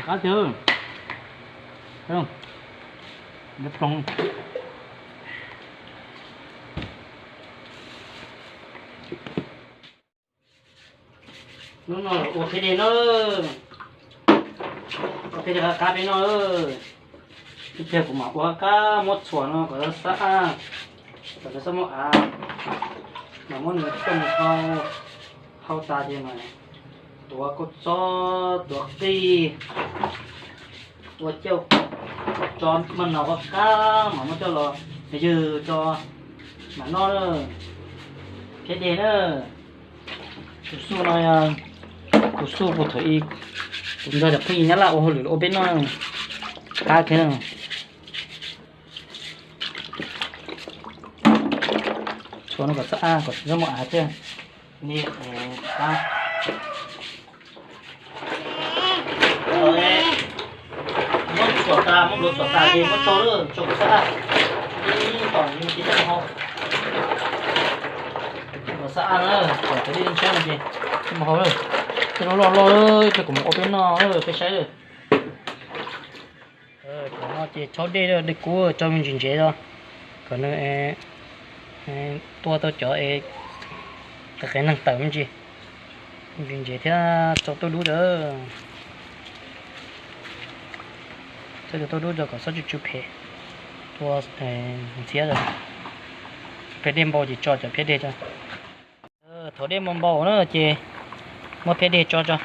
Qab tiag. Hnub no ua phiab dej no, ua phiab dej qab qab peb noj. Ib pliag kuv mam ua qab qab muab txhuam no kom tau xab ab, kom tau xab muab av, mas muab nws coj mus hau, hau tas ces mas tuav kauj txob, tuav qij, ua cauj, tso maj no qab qab mas muab coj los ywg tso mam noj na. Phiab dej na. Tus xuj no, tus xuj puag thaum ub kuv nrog cov phooj ywg Nyab Laj ua hauj lwm ua peb noj qab kiag. Txhuam no kom xab ab kom tsis txhob muaj av thiab. Ni qab. Muab txhuam tas, muab npluav txhuam tas ces muab tsau lawm, tsau kom xab ab. Ib tom yus tiv coj mus hau. Kom xab ab na, kom cov dej tshiab no ces mus hau lawm. Tej loj loj loj, ib pliag kuv mus ua peb noj peb saib lawm. Cov no ces tsau dej, dej kub tsau me ntsis ntsev os, kom nws tua tau cov qe qe neeg tawm me ntsis, me ntsis ntsev thiab tsau tuaj dub rau. Tsau tuaj dub rau kom txhob tsw tsw phem, tua ntxhiab rau. Phiab dej npau ces tso cov phiab dej rau. Thaum dej npau npau na ces muab phiab dej tso tso.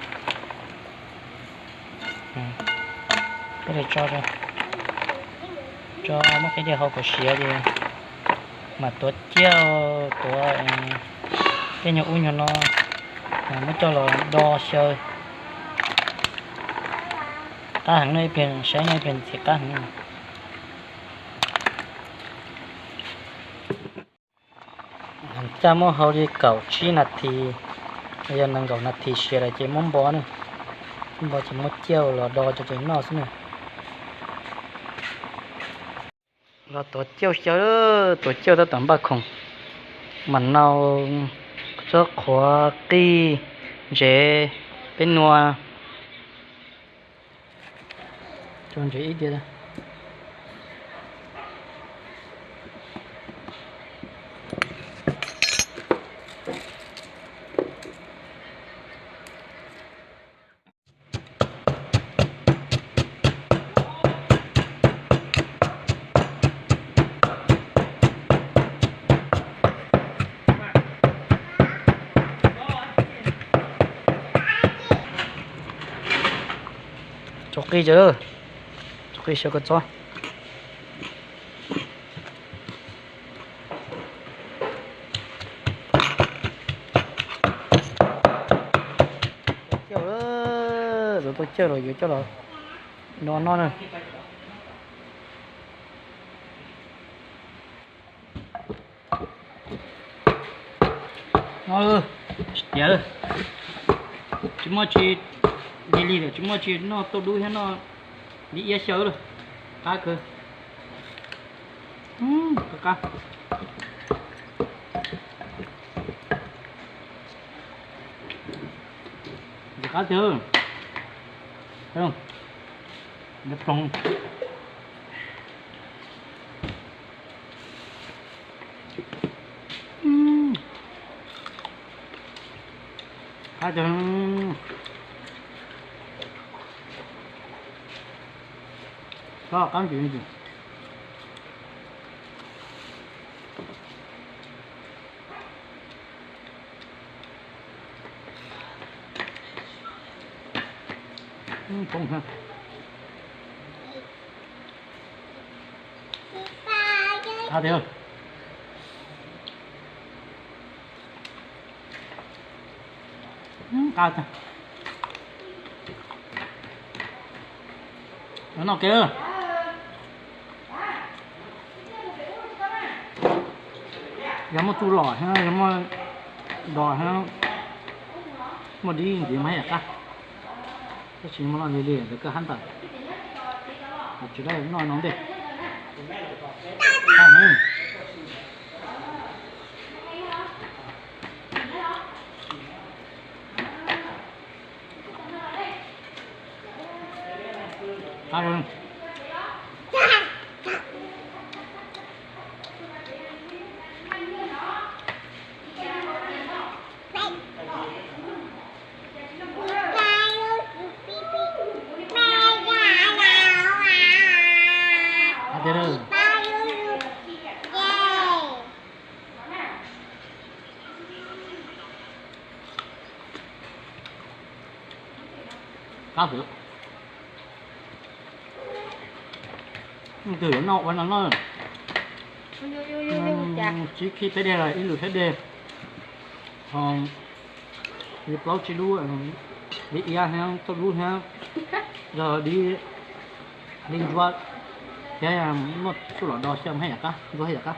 Phiab dej tso tso. Tso muab phiab dej hau kom siav ces mam tuav ciaj, tuav tej nyuag ub nyuag no, muab coj los do xyaw. Qab heev no, ib pliag saib no ib pliag ntxim qab heev. Caj muab hau li kaum tsib nas this, yog nees nkaum nas this siav lawm ces muab npo na. Npo ces muab ciaj los do tso ces noj xwb na. Los tuav ciaj xyaw, tuav ciaj tab tom npaj khoom, mam nau txob qhuav qij ntsev peb nua. Tso ntsev ib tiag. Tso qij, tso qij xyaw kua txob. Tau cawj, tau cawj los yuav coj los no noj na. No, tiav, tsis muaj tsis, li li lawm tsis muaj tsis noj tauj dub thiab noj li iab xyaw lawm. Qab kawg. Qab. Qab tiag. Qab tiag. Qab ntsis ntsis. Qab tiag. Qab tiag. Noj kiag. Yog muaj txuj lom thiab, yog muaj dos thiab, muaj dib ntxiv mas yam qab. Tab sis muaj noj lig lig ntawd kawg hab ntawd. Tsis dab noj no ntej. Qab. Qab tiag. Qab xwb. Twg yuav noj ua no noj. Tsib khib peb deg los ib lwm thiab deg. Ho li plaub tsib lub, li iab thiab tsib lub thiab, yog li, li ntsuab thiab, muaj tshuaj los do xyaw, yam qab ntsuab yam qab.